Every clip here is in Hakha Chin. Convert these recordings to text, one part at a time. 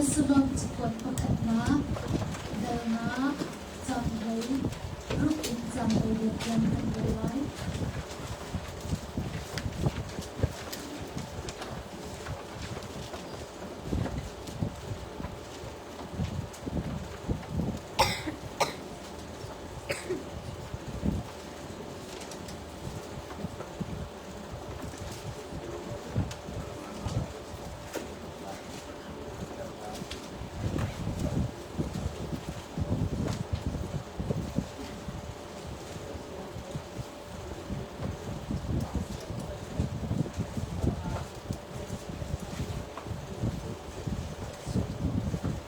Thesalon cakuat pakhatnak, dalnak, canghlei, ruk in canghlei rian tiang kan rel lai.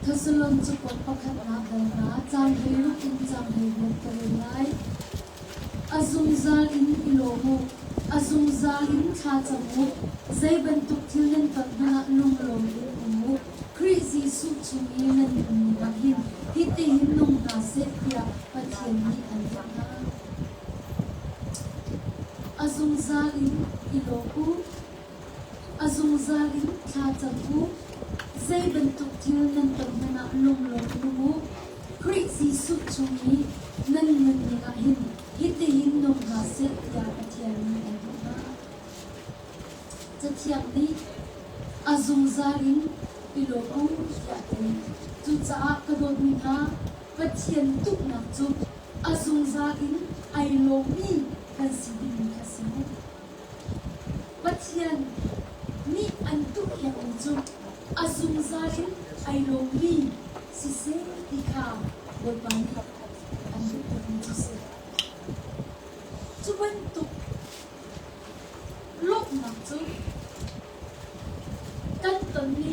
Thessalon cakuat pakhatnak dal hna caan hleiruk in caan hleiriat ka rel lai. A zungzal in i lawm u, a zungzal in thla cam u, zei bantuk thil nan ton hmanh ah lunglawm in um u. Khrih Jesuh chung i nan nunning ah hin hitihin nung hna seh tiah Pathian nih an duh hna. A zungzal in i lawm u, a zungzal in thla cam u, zei bantuk thil nan ton hmanh ah lunglawm in um u. Khrih Jesuh chung i nan nunning ah hin hitihin nung hna seh tiah Pathian nih an duh hna. Cathiang nih a zungzal in i lawm u tiah a ti. Cucaah ka dawtmi hna, Pathian duhnak cu a zungzal in ai lawmmi kan si dingmi kha si mu. Pathian nih an duhpiakmi cu a zungzal in ai lawmmi siseh ti kha Bawipa nih an duhpiakmi cu si. Cu bantuk lawmhnak cu kan tonmi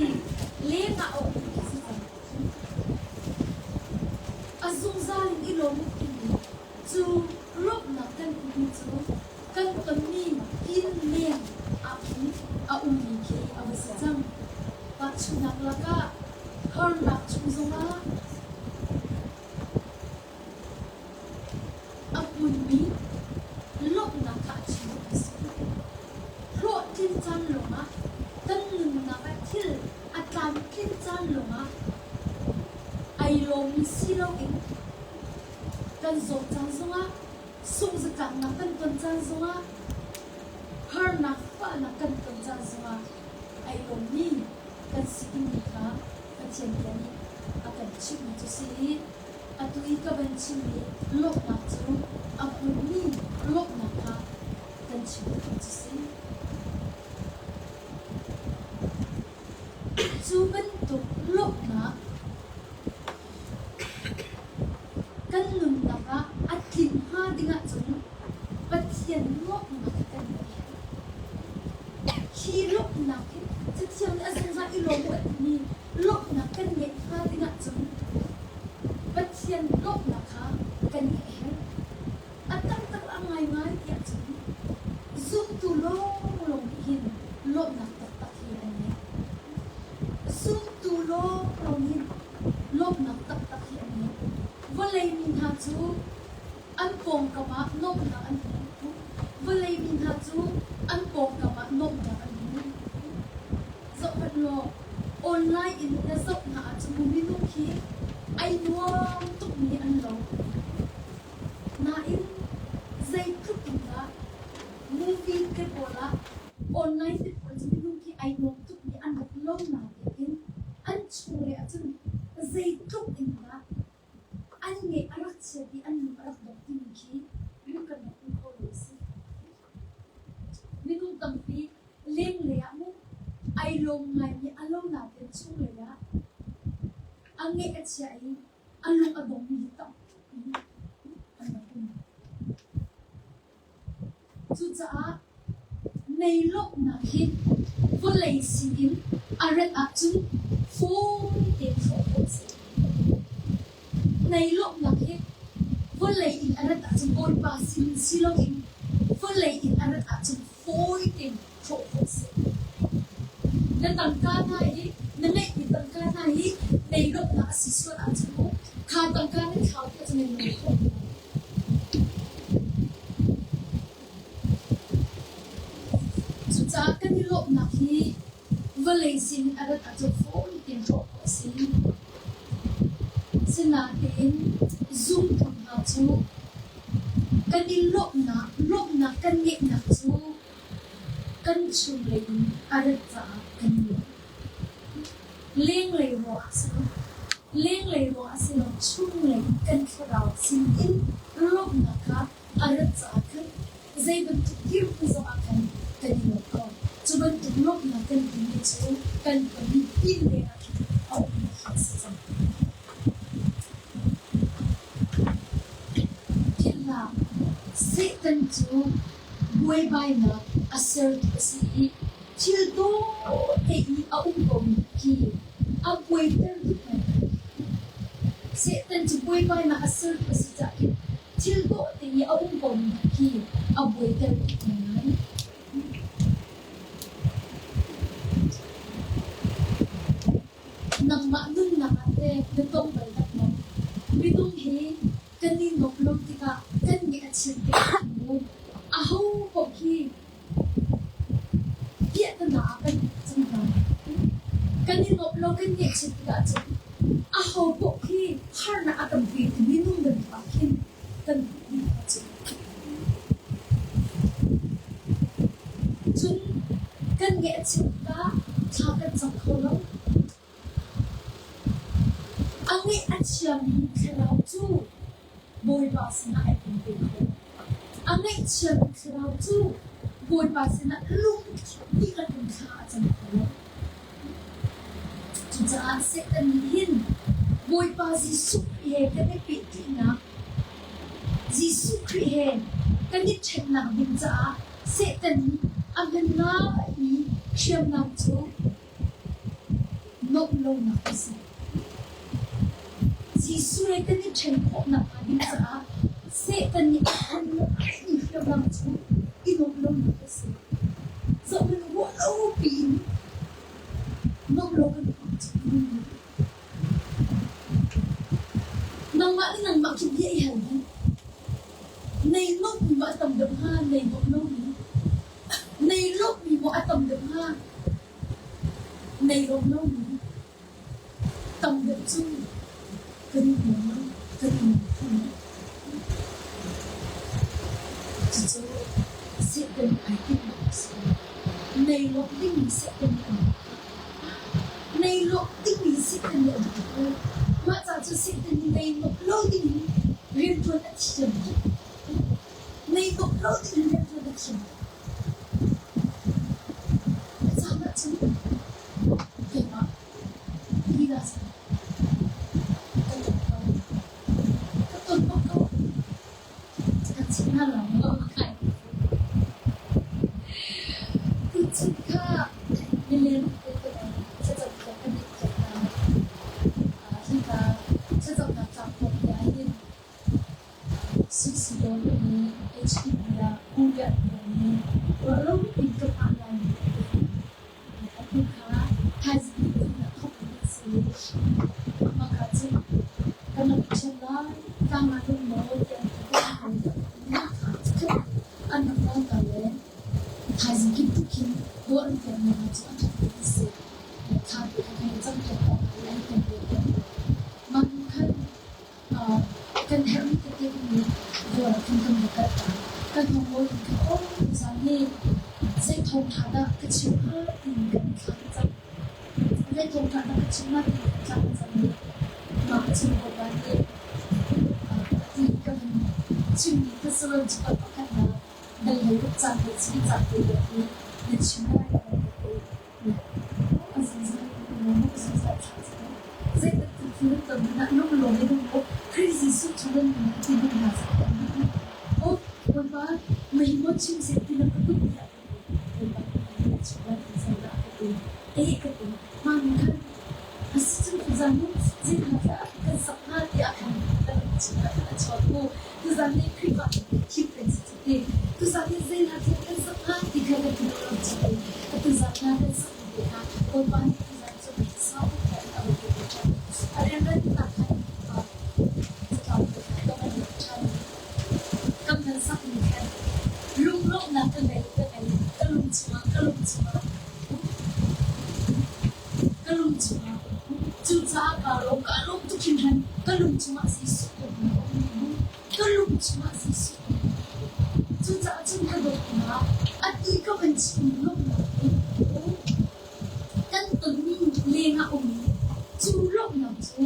lengah a ummi a si cang. A zungzal in i lawm u timi cu lawmhnak kan hmuhmi cu kan tonmi inn leng ah khin a ummi khi a va si cang. Tahchunhnak lakah harnak chung zongah A hmunmi lawmhnak kha a chim awk a si. Hlawhtlin caan lawngah kan nunnak ah thil a tlamtlin caan lawngah ai lawmmi si loin kan zawt caan zongah, sungzatlaknak kan ton caan zongah, harnak fahnak kan ton caan zongah ai lawmmi kan si dingmi kha Pathian bia nih a kan chimhmi cu si i atu i ka van chimmi lawmhnak cu a hmunmi lawmhnak kha kan chim duhmi cu si. Cu bantuk lawmhnak kan nunnak ah a tlin hnga ding ahcun Pathian lawmhnak hi kan ngeih a herh. Hi lawmhnak hi Cathiang nih a zungzal i lawm u a timi lawmhnak kan ngeih hnga ding ahcun Pathian lawmhnak kha kan ngeih a herh. A taktak a ngaingai ti ahcun zumtu lawnglawng nih hin lawmhnak taktak hi an ngeih. Zumtu lawnglawng hin lawmhnak taktak hi an ngeih. Vawlei mi hna cu an pawngkam ah nuamhnak an hmu. Vawlei mi hna cu an pawngkam ah nuamhnak an hmu. Zohhmanh law, online in na zoh hna ahcun minung khi ai nuam tukmi an lo. Nain zeitluk in dah movie te pawl ah online te pawl cu minung khi ai nuam tukmi an rak lo natein an chung le ahcun zeitluk in dah An ngeih a rak chiat i an lung a rak dong timi khi minung kan rak hmu kho lo a si. Minung tampi lenglei ah mu ai lawm ngaimi a lo natein chunglei ah a ngeih a chia i a lung a dongmi hi tampi an rak um. Cucaah meilawmhnak hi vawlei sinin a rat ahcun fawi tein hrawh khawh a si. Meilawmhnak hi vawlei in a rat ahcun Bawipa sinin si loin vawlei in a rat ahcun fawi tein hrawh khawh a si. Na tangka hna hi na ngeihmi tangka hna hi meilawmhnak a si sual ahcun mu kha tangka na thlau ti ahcun na nung khawh. Cucaah kan i lawmhnak hi vawlei sin a rat ahcun fawi tein hrawh khawh. a si. Asinain zumtu hna cu kan i lawmhnak, lawmhnak kan ngeihnak cu kan chunglei in a rat caah kan i lawm. Lenglei ruah ah si lo, lenglei ruah ah si lo, chunglei in kan thlarau sinin lawmhnak kha a rat caah khan zei bantuk dirhmun zongah khan kan i lawm ko. Cu bantuk lawmhnak kan timi cu kan khuami pin lengah khin a ummi khi a si cang. Philhnak Satan cu buaibainak a sertu a si i thil dawh te i a um komi khi a buaiter tuk ngaingai. Satan cu buaibainak a sertu a si caah khin thil dawh te i a um komi khi a buaiter tuk ngaingai. Nangmah nunnak ah teh na tong bal dak maw? Minung hi kan i nuamh lo tikah kan ngeih a chiat tikah mu aho paoh khi piahtana ah kan um cang hna. Kan i nuamh lo kan ngeihchiat tikah cun aho paoh khi harnak a kan petu minung bantuk ah khin kan hmuh dih hna cu. Cun kan ngeih a chiat tikah thla kan cam kho lo. A ngeih a chiami thlarau cu Bawipa sinah ai pumpe kho. A ngaihchiami thlarau cu Bawipa sinah lungthin dihlak in thla a cam kho lo. Cucaah Satan nih hin Bawipa Jesuh Khrih he kan i pehtlaihnak, Jesuh Khrih he kan i ṭhennak ding caah Satan nih a hman ngaimi hriamnam cu Nuamh lonak a si. Jesuh he kan i ṭhen khawh nakhnga ding caah Satan nih a hman mi hriamnam cu i nuamh lonak a si. Zohhmanh ruah lo piin nuamh lo kan tuah cu Nangmah le nangmah khi bia i hal hmanh. Nei nuamhmi maw a tam deuh hnga, nei nuamh lomi? Nei lawmhmi maw a tam deuh hnga? Nei lawm lomi tam deuh cu kan i nuam lo, kan i nuam kho lo. Cucu Satan ai tinhnak a si. Nei lawmh dingmi Satan nih a duh. Nei lawmh dingmi Satan nih a duh ko. Mah ca cu Satan nih nei lawmh lo dingin rianṭuan a thiam tuk. Nei lawmh lo dingin rianṭuan a thiam tuk. A caan ahcun keimah lila cun ka ton ko. Ka ton bak ko. Kan chim hna lo maw kai. Tuchun kha mileng te ka thlacam piak kan i piak hna. Hika thlacamnak tlangpawng te ah hin Suisidon nih HPB ah Korea nih ruahlopi in ka hngah laimi a ti. Atu kha thaizing nih cun a thawk ding a si. Mah ka cun kan rak i ṭhial lai, tlang ah lung maw tiah an ti ka hal. An rak nawl ta le thaizing kip tuk hin dawh an pekmi hna cu a thawk ding a si. Thla te kha kan i campiak awk an kan pek. Mah hnu khan Kan herhmi tete nih dawr ah khan kan va kalter. Kan hawngkawl in khan aw tuzaan hi zei thawngṭha dah ka chim hnga tiin kan thla ka cam. Zei thawngṭha dah ka chim hnga tiin kan thla ka cam i mah ka chim hawipa nih a ti ka van chimmi Thessalon cakuat pakhatnak dal 16 caan le caan te hi na chim lai a van ka ti. Tuzaan hna kan sakmi te kha Bawipa nih tuzaan cu sau tuk in a va pe ṭhan. A rianrannak khan catlap te kha ka van lak ṭhan i kan van sakmi khan lunglawmhnak ka ngei ka ngei ka lung chungah ka lung chungah ka lung chungah. Cucaah kaa lawm, kaa lawm tuk hringhran. Ka lung chungah Jesuh dawtnak a um. Ka lung chungah Jesuh dawtnak a um. Cucaah cun ka dawtnak atu i ka van chimmi lawmhnak hi kan tonmi lengah a um i cu lawmhnak cu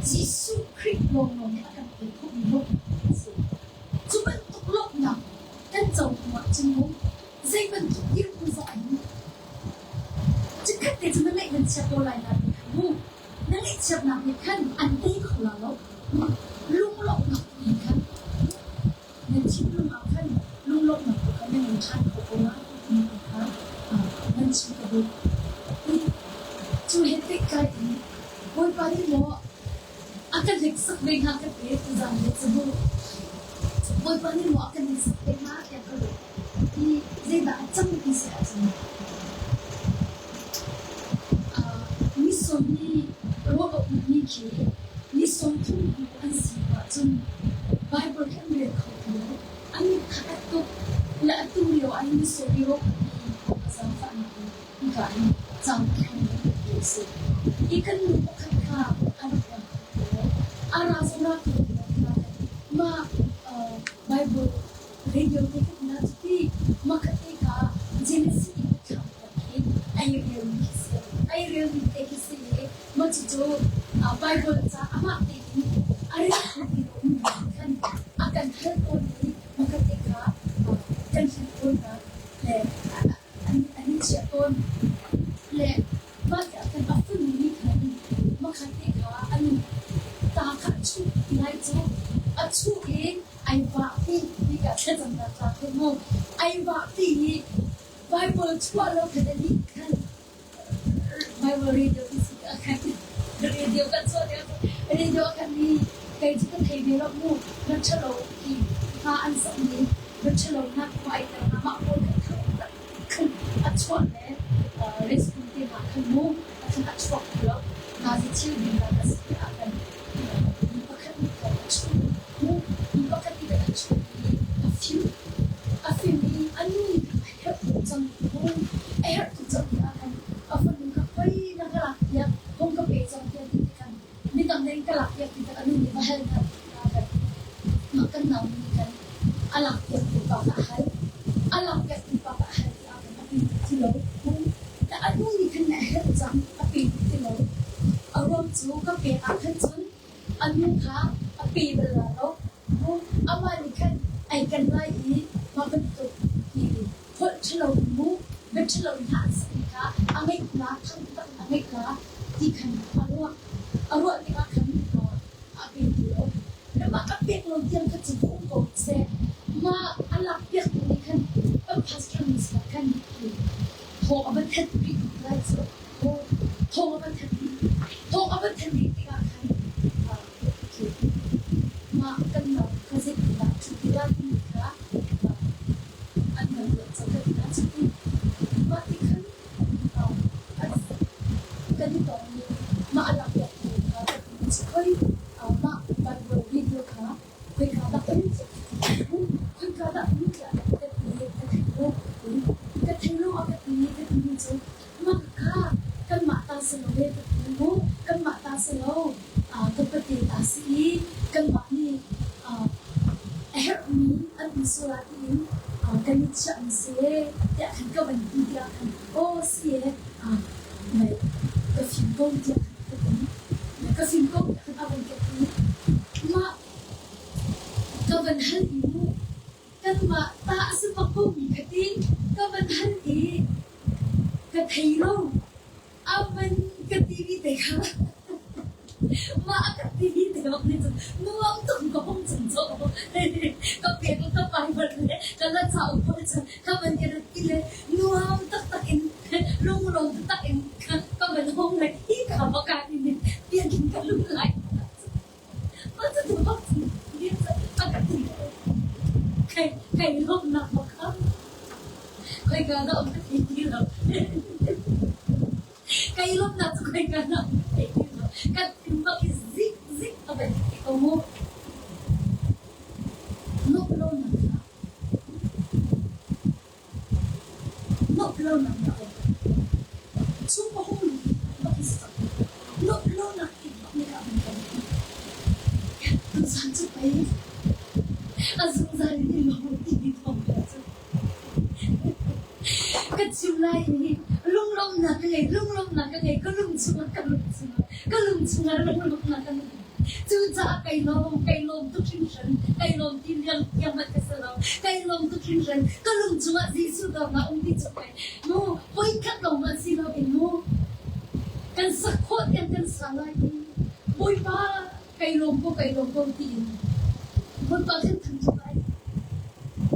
Jesuh Khrih lawnglawng nih a kan pek khawhmi lawmhnak a si. Cu bantuk lawmhnak kan co hnu ahcun mu zei bantuk dirhmun zong ah hin Chikkhat te cu na ngaih nan chiat ko lai nain khan mu na ngaihchiatnak nih khan an tei kho la lo. Lunglawmhnak nih khan na thinlung ah khan lunglawmhnak tu kha na ngei ṭhan kho ko lai timi tu kha nan chim ka duh. Cu he pehtlai in Bawipa nih maw a ka hneksak ve hnga ka ti tuzaan le cu mu. Bawipa nih maw a ka hneksak ve hnga tiah ka ruah. Hi zeidah a cang ti si ahcun ni sawm i rawl a ummi khi ni 30 hnu an si hnu ahcun Baibal khi an rel kho ti lo. An mit kha a tuk le atu lio ah hin ni sawm i rawl ummi a zaangfahnak in hika hin cang theng ti a si. Hi kan nu pakhat kha a rak ra kho ti lo. A ra zong ra kho ti lo nain mah Baibal Radio te kan na cuti makhat te kha Genesis in thlam khi ai relmi khi si. Ai relmi te khi si i mah cucu Bible ca amah tein a rel kho ti lomi khan a kan hal tawn i makhat te kha kan hal tawn hna le an i chiah tawn. Le mah tiah khan a fanu nih khan makhat te kha an ta kha a chuh ti lai cu. A chuh i ai vahpi ti ka thlacamnak ca kha mu. Ai vahpi i Bible chuah lo khan a nih khan Bible radio ti si ka khan radio kan chuah tikah radio khan ni kei cu ka thei ve lo mu. Na ṭhalo khi hma an sakmi na ṭhalo nak khua ai ter hna mah pawl kha thang khan a chuah le rescue te hna khan mu a khan a chuak ti lo. Nazi thil ding la ka si ah khan mi pakhat nih khan a chuh mu. Mi pakhat nih khan a chuh i a fim. A fim i a nu nih khan a herh tuk cang mu. A herh tuk cang ti ah khan a fanu kha khoi na ka lak piak, hung ka pe cang tiah ti khan midang nih ka lak piak ti khan a nu nih va hal hna ti khan mah kan nau nih khan a lak piak tu pa kha a hal. A lak piak tu pa kha a hal ti ah khan a pe ti lo. A nu nih khan a herh cang, a pe ti lo. A ruang cu ka pek ah khan cun a nu kha a pe bal la lo. Amah nih khan ai kan lai i mah bantuk hi holh ṭhalo in mu, bia ṭhalo in hna an sakmi kha a ngeih la, thang taktak in a ngeih la ti khan a ruah. A ruah tikah khan a pe ti lo. Mah a pek lo tiang kha cu va um ko seh. Mah a lak piaktu nih khan kan pastor nih sinah khan thawng a van thanh rih lai cu. Thawng a van thanh rih. Thawng a van thanh rih tikah khan mah kan nau kha zeitindah a ṭhu ti lai timi kha an van ruat cang ka ti lai cu ti. Mah ti khan kan i tong i mah a lak piaktu kha ka ti cu khoi mah Bible video kha khoika dah um khoika dah um tiah ka ti ka thei lo ka thei lo a ka ti ka timi cu mah kha kanmah ta si lo e ka ti mu kanmah ta si lo ka pate ta si i kanmah nih a herhmi an um sual ah tiin kan i chiahmi si e tiah khan ka van ti tiah khan aw si e ka fim ko tiah khan ka ti ka fim ko tiah khan a van ka ti mah ka van hal i mu kanmah ta a si bak komi ka ti ka van hal i ka thei lo a van ka ti mi te kha mah a ka ti mi te bak nih cun nuam tuk ka hung cung cawh ka pek ka Bible le ka la cauk pawl cu ka van i rat ti le nuam taktak in lunglawm taktak in ka van hong le hi ka bak ah hin pian in ka lung lai mah cu tu bak cun a ka ti kai kai lawmhnak bak kha khoika dah um ka thei ti lo. Kai lawmhnak cu khoika dah um ka thei ti lo. Kan thin bak i zik zik a van ti ko mu. Nuamh lonak kha nuamh lonak na um. Chung ka hung bak i sak. Nuamh. Tunai hi lunglawmhnak ka ngei, lunglawmhnak ka ngei, ka lung chungah, ka lung chungah, ka lung chungah lunglawmhnak ka ngei. Cucaah kai lawm, kai lawm tuk hringhran, kai lawm ti liang tiang hmanh ka si lo. Kai lawm tuk hringhran, ka lung chungah Jesuh dawtnak um ti cu kai mu voikhat lawng hmanh si loin mu kan sak khawh tiang kan sa lai i Bawipa kai lawm ko, kai lawm ko tiin Bawipa kan thangṭhat lai.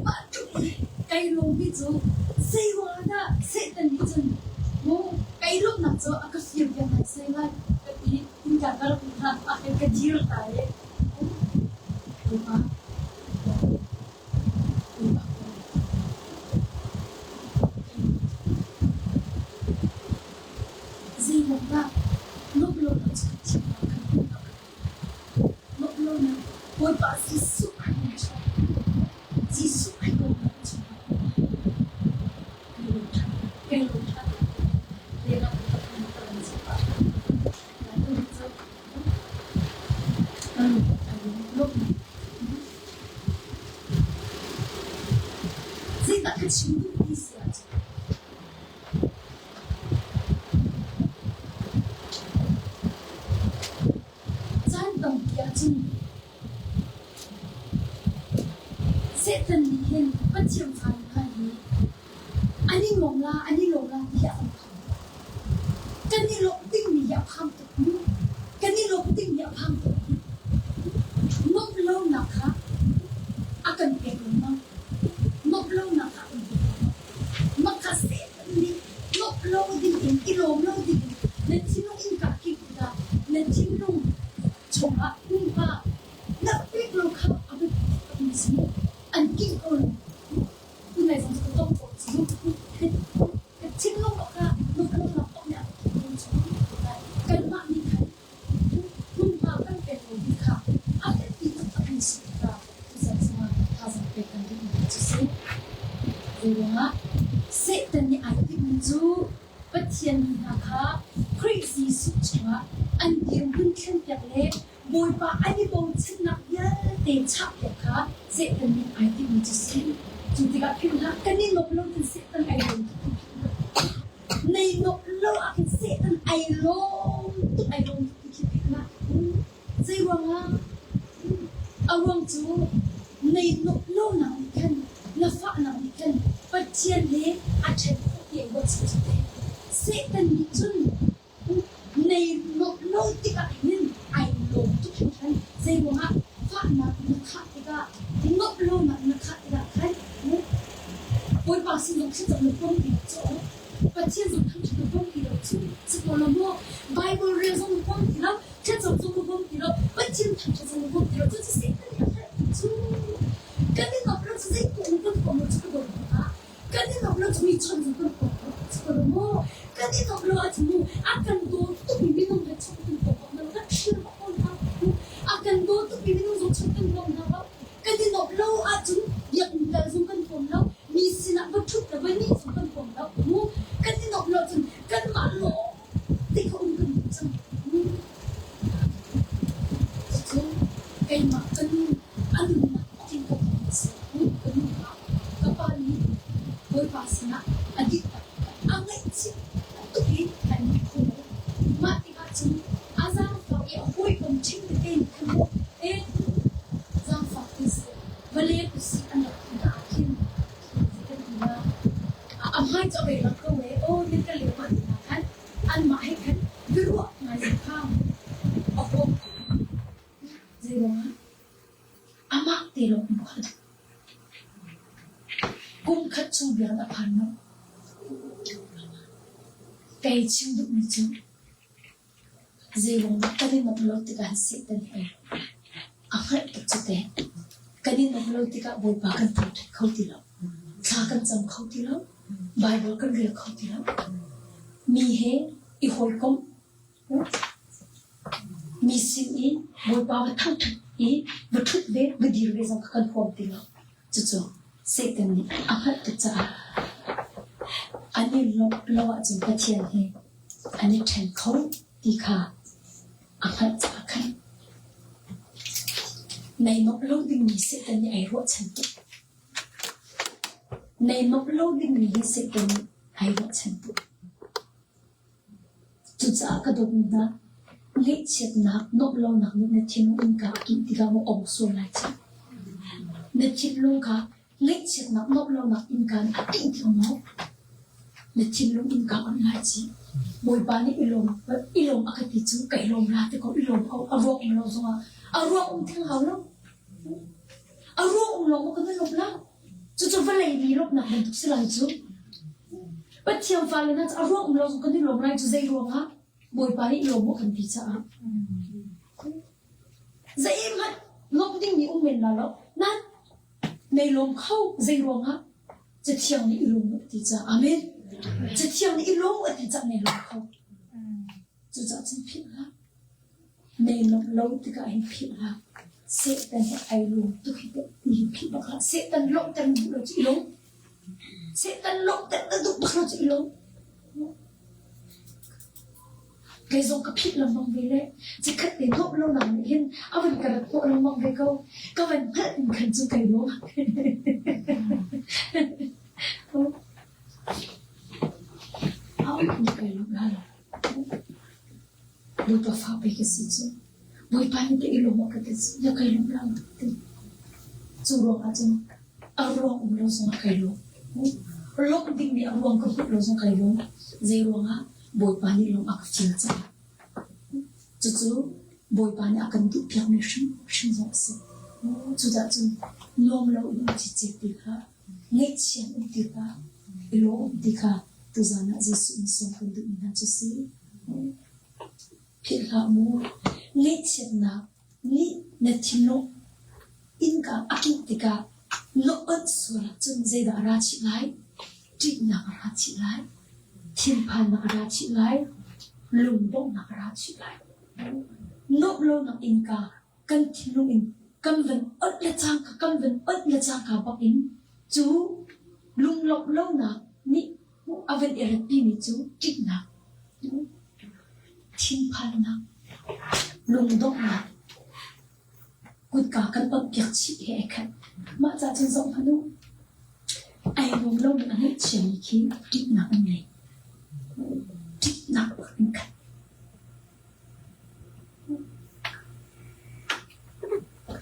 Mah tluk i kai lawmmi cu zei ruangah dah Satan nih cun mu kai lawmhnak cu a ka fir piak lai sai lai ka ti innka ka rak hna ah khan ka dir ta i Bawipa Bawipa Zei ruang dah lawmh lonak cu kan thimnak kan hmuhnak a Lawmh lonak Bawipa Jesuh Khrih in chuak. Jesuh Khrih dawtnak in chuak. Kai lawm ṭhan. Kai lawm ṭhan. Lengah ka kan ka ram chungah Zeidah ka chim duh ti si ahcun Caan tampi ahcun Satan nih hin Pathian fale hna hi an i nuam la, an i lawm la ti hi a kan phang. Kan i lawmh dingmi hi a phang tuk mu. Kan i lawmh dingmi a phang tuk mu. Nuamh lonak kha a kan pek lengmang. Nuamh lonak kha a kan pek lengmang. Mah kha Satan nih nuamh lo dingin, i lawm lo dingin na thinlung innka kik tikah na thinlung chungah hmunhma na pek lo kha a biapi taktakmi si. An kingh ko lo. Tunai zong cu ka tong ko cu. Ka thinlung kha nuamh lonak paoh nih a ka kingh ko cu. Kanmah nih khan hmunhma kan pek lomi kha a biapi taktakmi si tikah tuzan zongah thazaang pek kan duhmi cu si. Zeiruangah Satan nih ai timhmi cu Pathian mi hna kha Khrih Jesuh chungah an dirhmun thlenpiak le Bawipa an i bochannak vialte chahpiak kha Satan nih ai timhmi cu si. Cu tikah philh hlah, kan i lawm lo tin Satan ai lawm tuk ti philh hlah. Nei lawm lo ah khin Satan ai lawm tuk ai lawm tuk ti khi philh hlah. Zei ruangah? A ruang cu nei lawm lonak nih khan na fahnak nih khan Pathian he a ṭhen khawh ti ai ruat cu te. Satan nih cun nei lawm lo tikah hin ai lawm tuk hringhran. Zei ruangah fahnak na khah tikah nuamh lonak na khah tikah khan Bawipa sin zong thlacam na pom ti lo cu Pathian zong thangṭhat na pom ti lo cu si ko lo maw Bible rel zong na pom ti lo thlacam zong na pom ti lo Pathian thangṭhat zong na pom ti lo cu cu Satan nih a hngalh tuk cu kan i nuamh lo cu zei tuah kan pom lo cu ka dawt hna Kan i nuamh lo cu mi chawnh zong kan tuah lo si ko lo maw? Kan i nuamh lo ahcun mu a kan daw tukmi minung he chawnh kan tuah bak lo, kan hrial bak ko hna. A kan daw tukmi minung zong chawnh kan huam hna lo. Kan i nuamh lo ahcun biakinn kal zong kan huam lo, mi sinah va ṭhut le va nih zong kan huam lo. Mu kan i nuamh lo ahcun kanmah lawng te kha um kan duh cang. Mu cucu keimah ka nu a nunnak bak in ka hmuh a si. Mu ka nu kha Ka pa nih Bawipa sinah a dih tak a ngaihchih tuk i an nih kho lo. Mah tikah cun a zaangfak i a hawikom ṭhing tete nih khan maw eh zaangfak ti seh va leng usih an rak ti ah khin zei kan ti la a hmai cu a vei lang ko ee aw nan ka leng ah ti hna khan anmah he khan biaruah ngai zong kha a huam ko. Zei ruangah? Amah te lawng um kha a duh. Kum khat chung biakinn a phan lo. Kei chim duhmi cu zeiruang dah kan i nuamh lo tikah Satan hi a hngalh tuk cu teh. Kan i nuamh lo tikah Bawipa kan thangṭhat kho ti lo. Thla kan cam kho ti lo. Baibal kan rel kho ti lo. Mi he i hawikomh Mi sin i Bawipa va thangṭhat i va ṭhut ve, va dir ve zong kha kan huam ti lo. Cucu Satan nih a hngalh tuk caah an i lawmh lo ahcun Pathian he an i ṭhen kho ti kha a hngalh caah khan nei nuamh lo dingmi Satan nih ai ruahchan tuk. Nei nuamh lo dingmi hi Satan nih. Ai ruahchan tuk. Cucaah ka dawtmi hna, ngaihchiatnak, nuamh lonak nih na thinlung innka a kingh tikah maw ong sual lai cih. Na thinlung kha ngaihchiatnak, nuamh lonak innka nih a kingh tikah maw na thinlung innka on lai cih. Bawipa nih i lawm, i lawm a ka ti cu kai lawm la ti ko, i lawm ko. A ruak um lo zongah a ruak um theng hau lo. A ruak um lawng maw kan i lawmh la? Cucu vawlei mi lawmhnak bantuk si lai cu. Pathian fale hna cu a ruang um lo zong kan i lawm lai cu zei ruangah Bawipa nih lawm u kan ti caah. Zeihmanh lawmh dingmi um men la lo. Nan nei lawm kho zei ruangah Cathiang nih i lawm u a ti caah. Amen. Cathiang nih i lawm u a ti caah nei lawm kho. Cucaah cun philh hlah. Nei lawmh lo tikah hin philh hlah. Satan hi ai lawm tuk hi teh ti hi philh bak hlah. Satan lawmhter na duh lo cu i lawm. Satan lawmhter na duh bak lo cu i lawm. Kei zong ka philh lengmang ve le chikkhat te nuamh lonak nih hin a van ka rat hnawh lengmang ve ko. Ka van hngalh in khan cu kai lawm. A um kai lawm la lo. Bawipa fa pei ka si cu. Bawipa nih teh i lawm awk ka ti cu. Ya kai lawm la lo ti. Cu ruangah cun a ruang um lo zongah kai lawm. Lawmh dingmi a ruang ka hmuh lo zong kai lawm. Zei ruangah Bawipa nih lawmh a ka fial caah. Cucu Bawipa nih a kan duhpiakmi hrimhrim zong a si. Cucaah cun nuam lo in um cicet ti kha, ngaihchia um ti kha, i lawm ti kha tuzaan ah Jesuh in sawm kan duhmi hna cu si. Philh hlah mu, ngaihchiatnak nih na thinlung innka a kingh tikah na onh sual ahcun zeidah a ra chih lai? Ṭihnak a ra chih lai. Thinphannak a ra chih lai. Lungdonghnak a ra chih lai. Nuamh lonak innka kan thinlung in kan van onh le cangka kan van onh le cangka bak in cu lunglawmh lonak nih a van i ratpimi cu ṭihnak, thinphannak, lungdonghnak, kutka kan onhpiak chih he ai khat. Mah ca cun zoh hmanh u. Ai nuam lomi a ngaihchiami khi ṭihnak an ngei. Ṭihnak bak in khat.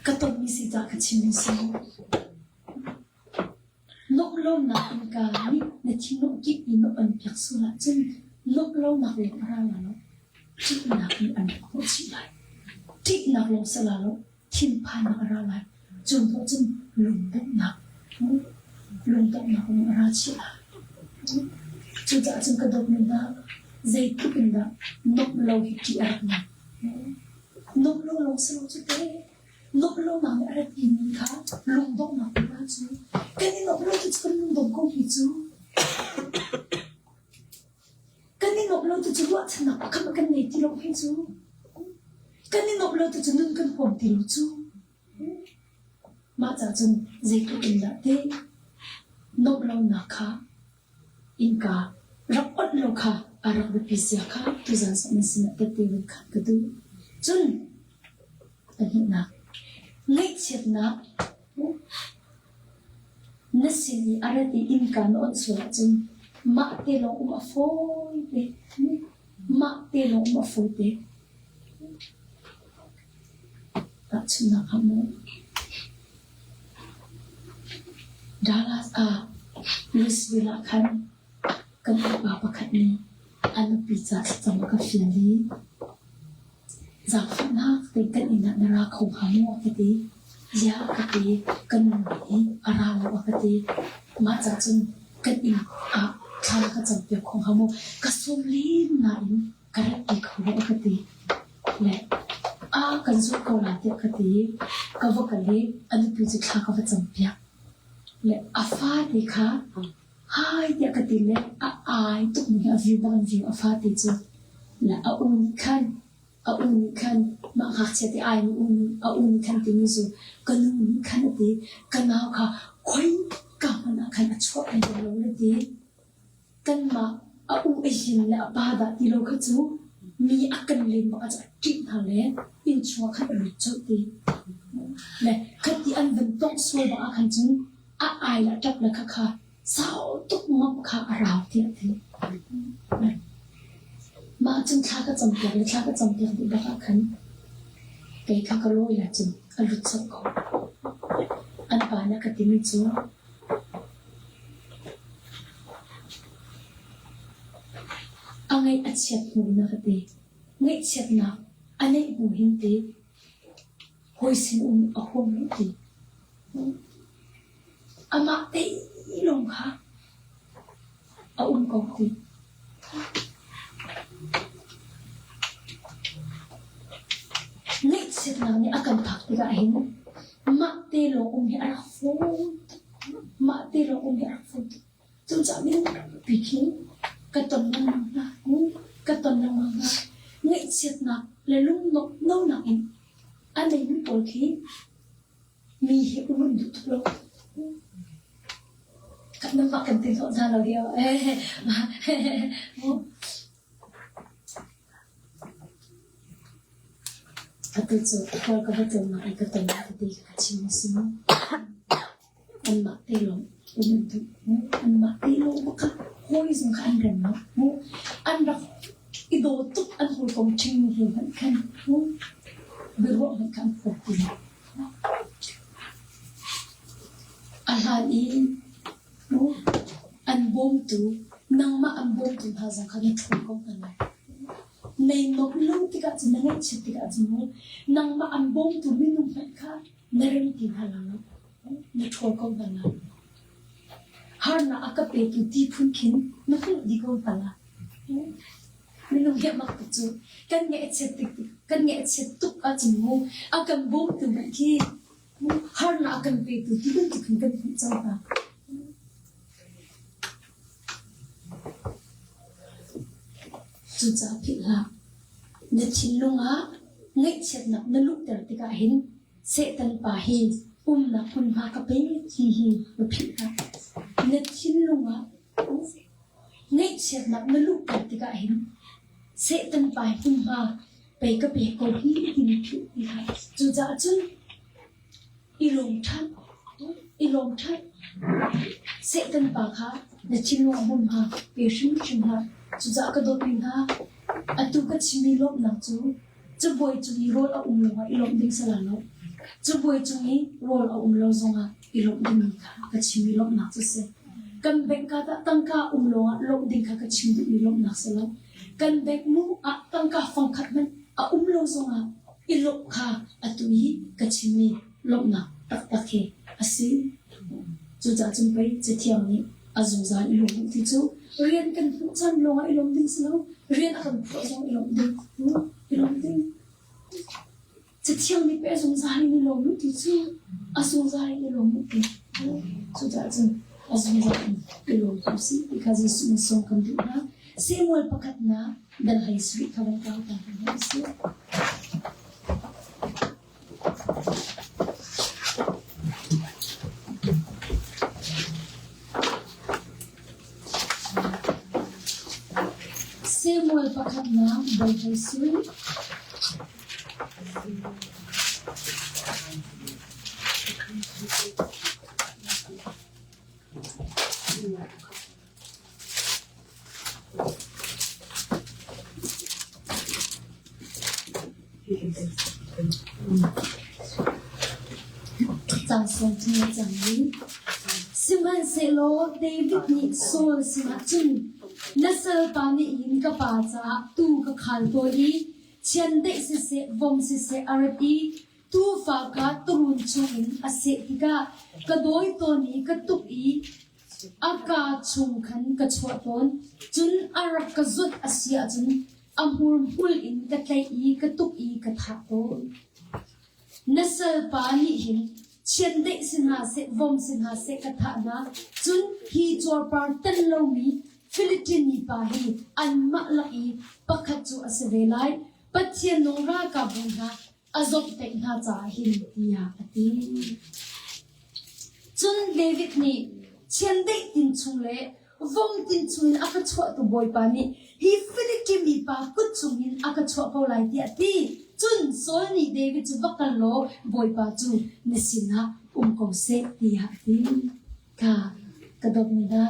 Ka tonmi si caah ka chimmi si. Nuamh lonak innka nih na thinlung kip in na onpiak sual ahcun nuamh lonak lawng a ra lai lo. Ṭihnak nih an rak hnawh chih lai. Ṭihnak lawng si lai lo, thinphannak a ra lai. Cu hnuah cun lungdonghnak, lungdonghnak lawng a ra chih lai. Cucaah cun ka dawtmi hna, zeitluk in dah nuamh lo hi ṭih a rak nung. Nuamh lo lawng si lo cu teh. Nuamh lonak nih a rat timi kha lungdonghnak bia cu kan i nuamh lo ti cu kan lungdong ko hi cu. Kan i nuamh lo ti cu ruahchannak pakhat kan ngei ti lo hi cu. Kan i nuamh lo ti cu nun kan huam ti lo cu. Mah ca cun zeitluk in dah teh nuamh lonak kha Innka rak onh lo kha a rak biapi zia kha tuzaan zong nan sinah tette vun khan ka duh. Cun pahnihnak, ngaihchiatnak na sin i a rat i innka na onh sual ahcun mah te lawng um a fawi te. Mah te lawng um a fawi te. Tahchunhnak ah maw Dallas ah Louisville ah khan kan upa pakhat nih a nupi ca thlacam a ka fial i zaangfahnak tein kan inn ah na ra kho hnga maw a ka ti. Ziah a ka ti. Kan nu nih a ra lo a ka ti. Mah ca cun kan inn ah thla na ka campiak kho hnga maw? Ka sawm len nain ka rat ti kho lo a ka ti. Le a kan zulh ko lai tiah ka ti i ka va kal i a nupi cu thla ka va campiak. Le a fate kha hai tiah ka ti le a ai tukmi a view bak in view a fate cu. Le a u nih khan a u nih khan mah ngakchia te ai mi u nih a u nih khan timi cu ka nu nih khan a ti ka nau kha khoi ka hmanh ah khan a chuah peng lo le ti. Kanmah a u a yin le a pa dah ti lo kha cu mi a kan len bak ah cun a ṭih hna le innchung ah khan a lut colh ti. Le khati an van tongh sual bak ah khan cun a ai le a ṭap le khakha sau. tuk ngam kha a rau tiah a ti. Mah cun thla ka campiak le thla ka campiak dih bak ah khan kei kha ka lawi ahcun a lut colh ko. An pa nih a ka timi cu a ngaih a chiat hnu in a ka ti. Ngaihchiatnak a neih hnu hin ti hawi sin um a huam lo ti. Amah te lawng kha a um ko ti. Ngaihchiatnak nih a kan phak tikah hin mah te lawng um hi a rak fawi tuk. Mah te lawng um hi a rak fawi tuk. Cucaah minung tampi khi ka ton lengmang hna. Ka ton lengmang hna. Ngaihchiatnak le lungno-nak in a neimi pawl khi mi hi um an duh tuk lo. Nangmah kan ti hlawh hna lo dio. Atu cu khual ka va tlawmnak i ka tonnak tete ka chim a si mu. Anmah te lawng um an duh. Anmah te lawng kha hawi zong kha an rem lo. An rak i daw tuk an hawikom ṭhingmi he hmanh khan biaruah hmanh kha an huat ti lo. A hlan i an bawmtu, nangmah an bawmtu hna zong kha na ṭhawl ko hna lai. Nei nuamh lo tikah cun na ngaihchiat tikah cun mu nangmah an bawmtu minung hmanh kha na rem ti hna lai lo. Na ṭhawl ko hna lai. Harnak a ka petu ti phun khin na hmuh dih ko hna lai. Minung hi a mak tuk cu kan ngaihchiat tik kan ngaihchiat tuk ahcun mu a kan bawmtu hmanh khi harnak a kan petu ti bantuk hin kan hmuh cang hna. Cucaah philh hlah. Na thinlung ah ngaihchiatnak na luhter tikah hin Satan pa hi umnak hmunhma ka pe ti hi na philh hlah. Na thinlung ah Ngaihchiatnak na luhter tikah hin Satan pa hi hmunhma pei ka pek ko hi timi philh ti hlah. Cucaah cun i lawm ṭhan, i lawm ṭhan. Satan pa kha na thinlung ah hmunhma pe hrimhrim hlah. Cucaah ka dawtmi hna, atu ka chimmi lawmhnak cu cabuai cung i rawl a um lawngah i lawmh ding si lai lo. Cabuai cung i rawl a um lo zongah i lawmh dingmi kha ka chim i lawmhnak cu si. Kan bank ka tah tangka um lawngah lawmh ding kha ka chim duhmi lawmhnak si lo. Kan bank mu ah tangka fangkhat hmanh a um lo zongah i lawmh kha atu i ka chimmi lawmhnak taktak hi a si. Cucaah cun pei Cathiang nih a zungzal i lawm ti cu rian kan hmuh caan lawngah i lawm ding si lo. Rian a kan phuah zong i lawmh ding. I lawmh ding. Cathiang nih peh zungzal in i lawm u ti cu a zungzal in i lawm u ti. Cucaah cun a zungzal in i lawm ko sih ti kha Jesuh nih sawm kan duh hna. Samuel pakhatnak dal hlei sarih kha van kau ta hna usih. Samuel pakhatnak dal hlei sarih. Cangsawm chung a cang i Sihmanhsehlaw David nih Saul sinah cun, Na salpa nih hin ka pa caah tuu ka khal tawn i Chiandeih siseh, vom siseh a rat i tuufa kha tuurun chungin a seh tikah ka dawi tawn i ka tuk i a kaa chung khan ka chuah tawn. Cun a rak ka zuat a si ahcun a hmurhmul in ka tlaih i ka tuk i ka thah tawn. Na salpa nih hin chiandeih si hna seh, vom si hna seh ka thah hna. Cun hi cuarpar tan lomi Philippine mipa hi anmah lak i pakhat cu a si ve lai. Pathian nung ralkapbu hna a zomhtaih hna caah hin tiah a ti. Cun David nih chiandeih tin chung le vom tin chungin a ka chuahtu Bawipa nih hi Philippine mipa kut chungin a ka chuah ko lai tiah a ti. Cun Saul nih David cu va kal law Bawipa cu na sinah um ko seh tiah a ti. Ka ka dawtmi hna.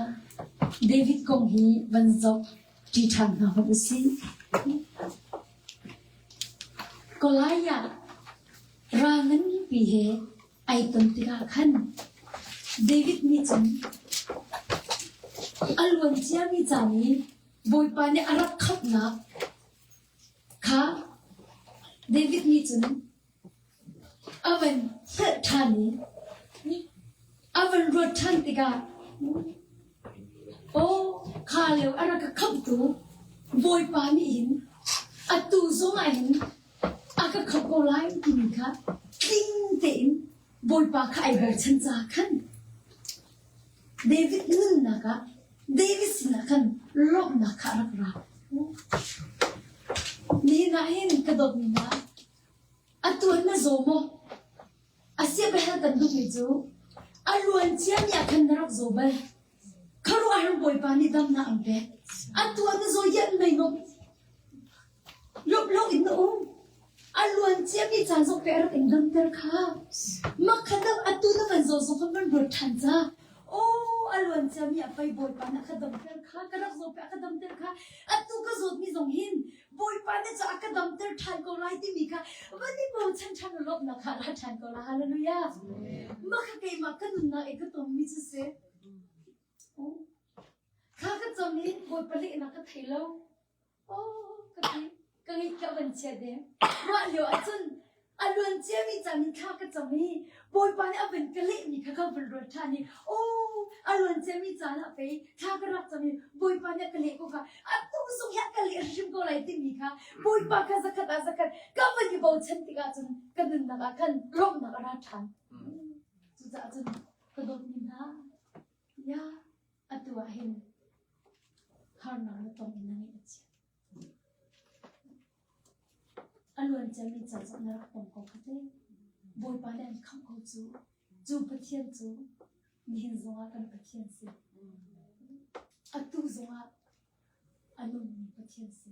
David kong hi van zoh ṭi ṭhan hna hmanh usih. Goliath ral nganpi he ai ton tikah khan David nih cun a luan ciami caan i Bawipa nih a rak khamhnak kha David nih cun a van hngalh ṭhan i a van ruat ṭhan tikah aw kha lio a rak ka khamhtu Bawipa nih hin atu zong ah hin a ka khamh ko lai timi kha tling tein Bawipa kha ai bochan caah khan David nunnak ah David sinah khan lawmhnak kha a rak ra. Nihin ah hin ka dawtmi hna, atu ah na zaw maw? A siapiahal kan duhmi cu a luan ciami ah khan na rak zaw bal. Khuaruahhar Bawipa nih damnak an pek. Atu ah na zaw ian mei maw? Lawmh in na um. A luan ciami caan zong pe a rak in damter kha. Mah kha na atu na van zaw zong kha van ruat ṭhan ca. Aw, a luan ciami ah pei Bawipa nih a ka damter kha, ka rak zaw pe a ka damter kha. Atu ka zawtmi zong hin Bawipa nih cu a ka damter ṭhan ko lai timi kha van i bochan ṭhan u lawmhnak kha ra ṭhan ko la. Hallelujah. Mah kha keimah ka nunnak i ka tonmi cu si. Kha ka cam i Bawipa lehnak ka thei lo. Aw, ka ti. Ka ngeih ka van chia deng. Mah lio ahcun a luan ciami caan in thla ka cam i Bawipa nih a van ka lehmi kha ka van ruat ṭhan i aw a luan ciami caan ah pei thla ka rak cam i Bawipa nih a ka leh ko kha atu zong hi a ka leh hrim ko lai timi kha Bawipa kha zakhat ah zakhat ka van i bochan tikah cun ka nunnak ah khan lawmhnak a ra ṭhan. Cucaah cun ka dawtmi hna, ya Atu ah hin harnak na tong in na ngaih a chia. A luan ciami ca zong na rak tong ko kha te. Bawipa nih an khamh ko cu. Cu Pathian cu nihin zongah kan Pathian si. Atu zongah a nungmi Pathian si.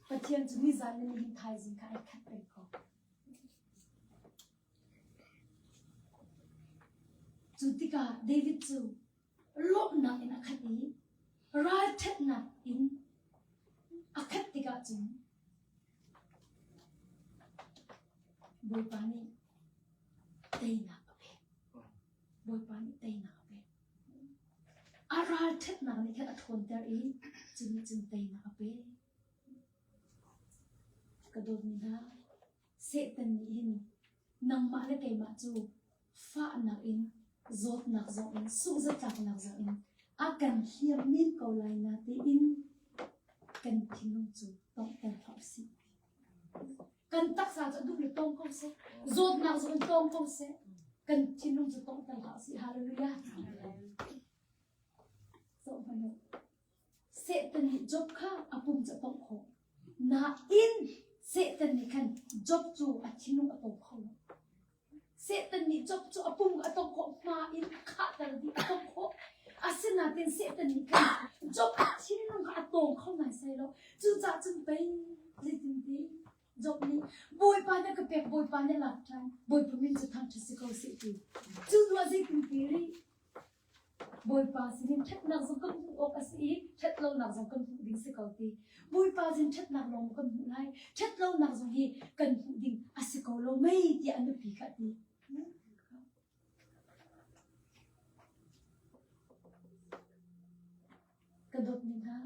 Pathian cu nizan le nihin thaizing kha ai khat peng ko. Cu tikah David cu lawmhnak in a khat i ralṭhatnak in a khat tikah cun Bawipa nih teinak a pek. Bawipa nih teinak a pek. A ralṭhatnak nih khan a ṭhawnter i cu nih cun teinak a pek. Ka dawtmi hna, Satan nih hin nangmah le keimah cu fahnak in, zawtnak zong in, sunghzatlaknak zong in a kan hliam men ko lai natein kan thinlung cu tonghter hlah usih. Kan taksa cu a duh le tong ko seh, zawtnak zong in tong ko seh, kan thinlung cu tonghter hlah usih. Hallelujah. Zoh hmanh u. Satan nih Job kha a pum cu a tongh khawh. Nain Satan nih khan Job cu a thinlung a tong kho lo. Satan nih Job cu a pum a tongh khawh hma in a khahter dih a tongh khawh. Asinain Satan nih khan Job a thinlung kha a tawng kho naisai lo. Cucaah cun pei zeitinti Job nih Bawipa nih a ka pek, Bawipa nih a lak ṭhan, Bawipa min cu thangṭhat si ko seh ti. Cu hnu ah zeitinti rih? Bawipa sinin ṭhatnak zong kan hmuh awk a si i ṭhatlonak zong kan hmuh ding si ko ti. Bawipa sin ṭhatnak lawng maw kan hmuh lai? Ṭhatlonak zong hi kan hmuh ding a si ko lo mei tiah a nupi kha a ti. Ka dawtmi hna,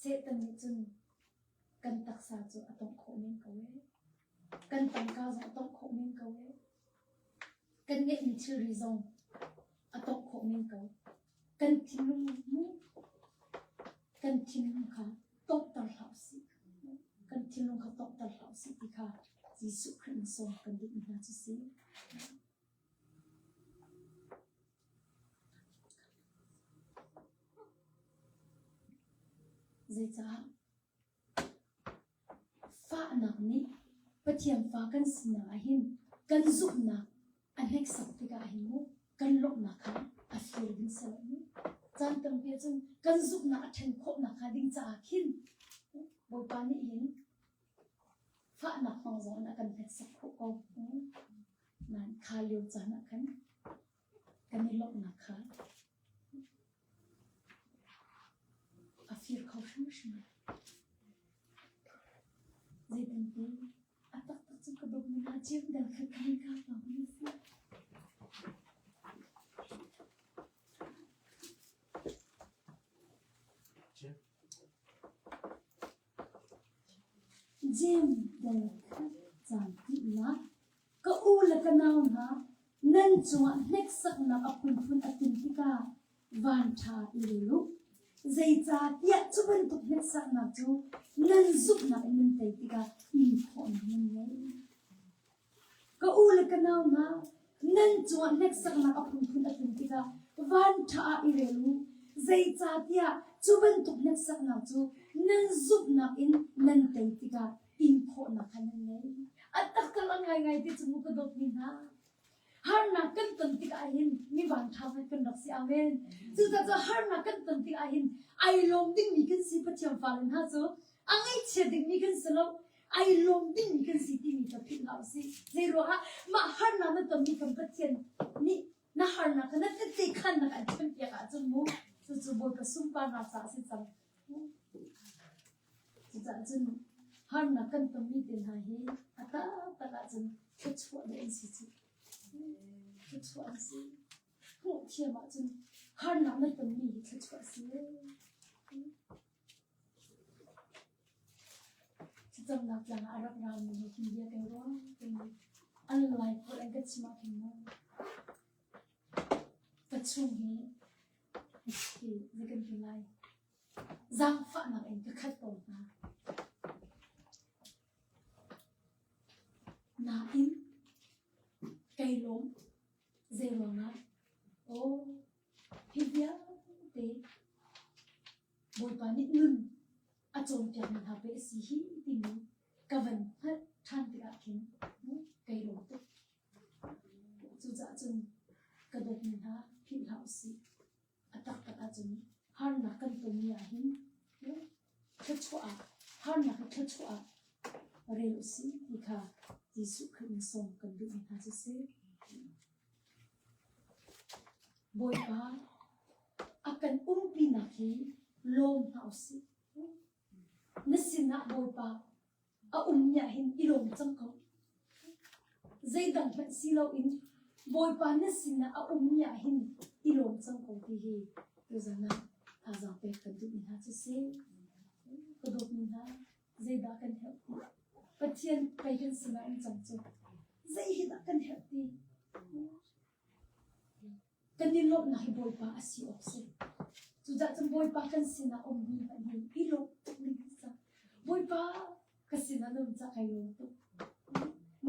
Satan nih cun kan taksa cu a tongh khawh men ko ee. Kan tangka zong a tongh khawh men ko ee. Kan ngeihmi thilri zong a tongh khawh men ko. Kan thinlung mu kan thinlung kha tonghter hlah usih. Kan thinlung kha tonghter hlah usih ti kha Jesuh Khrih in sawm kan duhmi hna cu si. Zeicah? Fahnak nih Pathian fa kan sinak ahhin kan zumhnak a hneksak tikah hin mu kan lawmhnak kha a fir ding si lo mu. Caan tampi ahcun kan zumhnak a ṭhen khawhnak hnga ding caah khin Bawipa nih hin fahnak hmang zong in a kan hneksak khawh ko. Nain kha lio caan ah khan kan i lawmhnak kha. fir kho hrimhrim lo. Zeitinti a taktak cu ka dawtmi hna Jeim dal khat kha ka lawng a si. Jeim dal khat caan tihnak Ka u le ka nau hna, nan cungah hneksaknak a phunphun a tlun tikah vanṭha i rel u. Zeicahtiah cu bantuk hneksaknak cu nan zumhnak in nan tei tikah inkhawhnak nan ngei. Ka u le ka nau hna, nan cungah hneksaknak a phunphun a tlun tikah vanṭha ah i rel u. Zeicahtiah cu bantuk hneksaknak cu nan zumhnak in nan tei tikah inkhawhnak kha nan ngei. A taktak a ngaingai ti cu mu ka dawtmi hna. Harnak kan ton tikah hin mi vanṭha hmanh kan rak si. Amen. Cucaah harnak kan ton tikah hin ai lawm dingmi kan si Pathian fale hna cu a ngaihchia dingmi kan si lo. Ai lawm dingmi kan si timi kha philh hlah usih. Zeiruangah mah harnak na tonmi kan Pathian nih na harnak kha na tette khannak an ṭhenpiak ahcun mu cucu Bawipa sunparnak caah a si cang. Cucaah cun harnak kan tonmi te hna hi a taktak ahcun thluachuah deuh an si cu. Thluachuah an si. Hmuh thiam ahcun harnak na tonmi hi thluachuah a si. Thlacamnak tlang ah a rak rami he khin bia kai ruang timi an lai pawl an ka chim ah khin mu ka chung hi hi zei kan ti lai Zaangfahnak in ka khat ko hna. Nain kai lawm. Zeiruangah? Aw, hi vialte Bawipa nih nun a cawnpiakmi hna pei a si hi timi ka van hngalh ṭhan tikah khin kai lawm tuk. Cucaah cun ka dawtmi hna philh hlah usih. A taktak ahcun harnak kan tonmi ahhin thluachuah ah harnak hi thluachuah ah rel usih ti kha Jesuh Khrih in sawm kan duhmi hna cu si. Bawipa a kan umpinak hi lawm hna usih. Na sinah Bawipa a ummi ah hin i lawm cang ko. Zeidang hmanh si loin Bawipa na sinah a ummi ah hin i lawm cang ko ti hi tuzan ah thazaang pek kan duhmi hna cu si. Ka dawtmi hna, zeidah kan herh ti? Pathian pei kan sinah um cang cu. Zei hi dah kan herh ti? Kan i lawmhnak hi Bawipa a si awk si. Cucaah cun Bawipa kan sinah ummi hmanh hi i lawm tuk ding kan si. Bawipa ka sinah na um cah kai lawm tuk.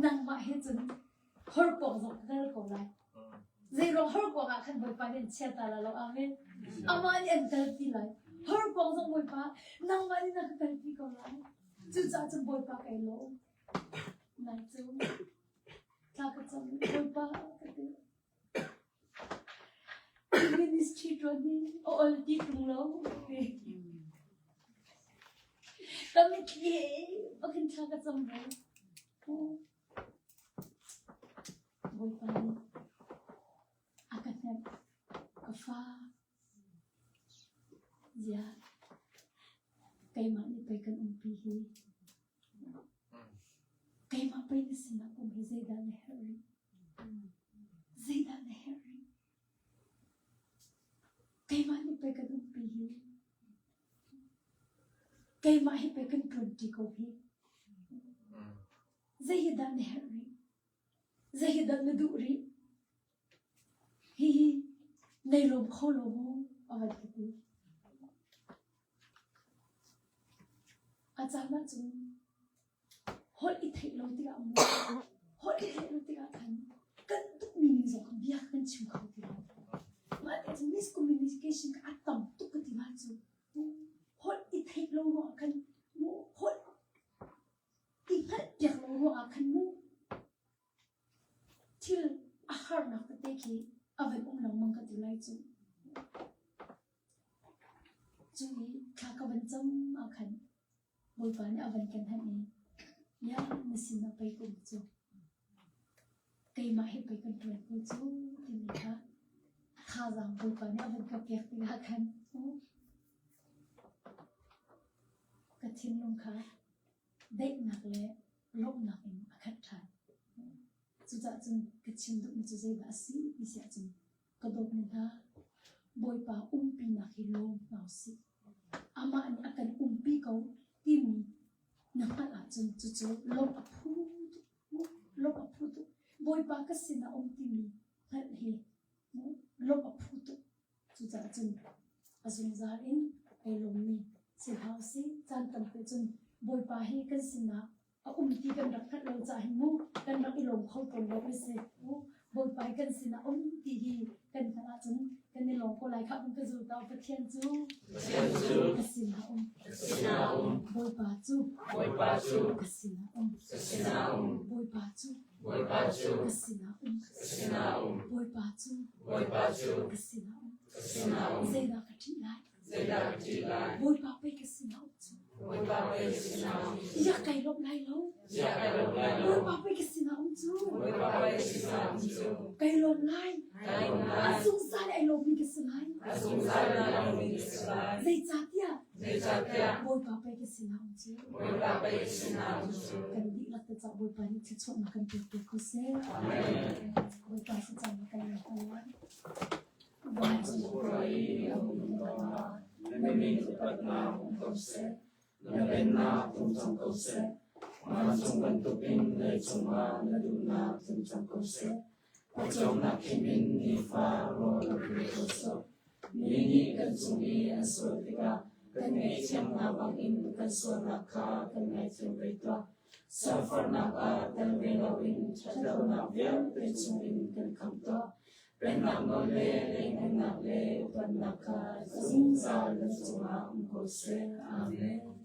Nangmah he cun horkuang zong ka kal ko lai. Zeiruang horkuang ah khan Bawipa nih an chia ta la lo. Amen. Amah nih an kalpi lai. Horkuang zong Bawipa nangmah nih na ka kalpi ko lai. Cucaah cun Bawipa kai lawm. Nai cu thla ka cam Bawipa ka ti. Ministry ṭuan hi a ol ti ṭung lo. Ka mitthli he pakhin thla ka cam lo. Bawipa nih a ka hnemh. Ka fa ziah keimah nih pei kan umpi hi. Keimah pei na sinah um hi zeidah na herh rih? Zeidah na herh rih? Keimah nih pei kan umpi hi. Keimah hi pei kan ṭuanṭi ko hi. Zei hi dah na herh rih? Zei hi dah na duh rih? Hihi nei lawm kho lo maw? A van ka ti. A caan ahcun holh i theih lo tikah maw holh i theih lo tikah khan kan duhmi ning zong khan bia kan chim kho ti lo. Mah te cun miscommunication kha a tam tuk ka ti lai cu. Holh i theih lo ruangah khan maw holh i hngalhpiak lo ruangah khan mu thil a harnak tete khi a van um lengmang ka ti lai cu. Cu i thla ka van cam ah khan Bawipa nih a van kan hanh i, "Ya, na sinah pei ka um cu. Keimah he pei kan ṭuan ko cu," timi kha thazaang Bawipa nih a van ka pek tikah khan. thinlung kha daihnak le lawmhnak in a khat ṭhan. Cucaah cun ka chim duhmi cu zeidah a si ti si ahcun ka dawtmi hna, Bawipa umpinak hi lawm hna usih. Amah nih a kan umpi ko timi na hngalh ahcun cucu lawmh a phu tuk. Lawmh a phu tuk. Bawipa ka sinah um timi hngalh hi lawmh a phu tuk. Cucaah cun a zungzal in ai lawmmi si hna usih. Caan tampi cun Bawipa hi kan sinah a um ti kan rak hngalh lo caah hin mu kan rak i lawm kho tawn lo a si. Bawipa hi kan sinah um ti hi kan hngalh ahcun kan i lawm ko lai khah ka zul ta Pathian cu Pathian cu ka sinah um. Ka sinah um. Bawipa cu Bawipa cu ka sinah um. Ka sinah um. Bawipa cu Bawipa cu ka sinah um. Ka sinah um. Bawipa cu Bawipa cu ka sinah um. Ka sinah um. Zeidah ka ṭih lai? Zeidah ka ṭih lai? Bawipa pei ka sinah um cu. Bawipa pei ka sinah um cu. Ziah kai lawmh lai lo? Ziah kai lawmh lai lo? Bawipa pei ka sinah um cu. Bawipa pei ka sinah um cu. Kai lawm lai. Kai lawm lai. A zungzal ai lawmmi ka si lai. A zungzal ai lawmmi ka si lai. Zeicahtiah Zeicahtiah Bawipa pei ka sinah um cu. Bawipa pei ka sinah um cu. Kan dihlak te cah Bawipa nih thluachuahnak kan pek te ko seh. Amen. Bawipa thlacamnak kan ngei ko lai. Vancung khua i a um Pa, na min upatnak um ko seh. Na pennak tlung cang ko seh. Vancung bantukin leicung ah na duhnak tlung cang ko seh. Pawcawmnak khim in nifa rawl rak pe ko sawh. Mi nih kan cung i an sual tikah kan ngaihthiam hna bangin kan sualnak kha kan ngaihthiam ve tuah. Salfarnak ah tel ve loin ṭhatlonak vialte chungin kan khamh tuah. Pennak nawl le lianhngannak le upatnak kha zungzal na cungah um ko seh. Amen.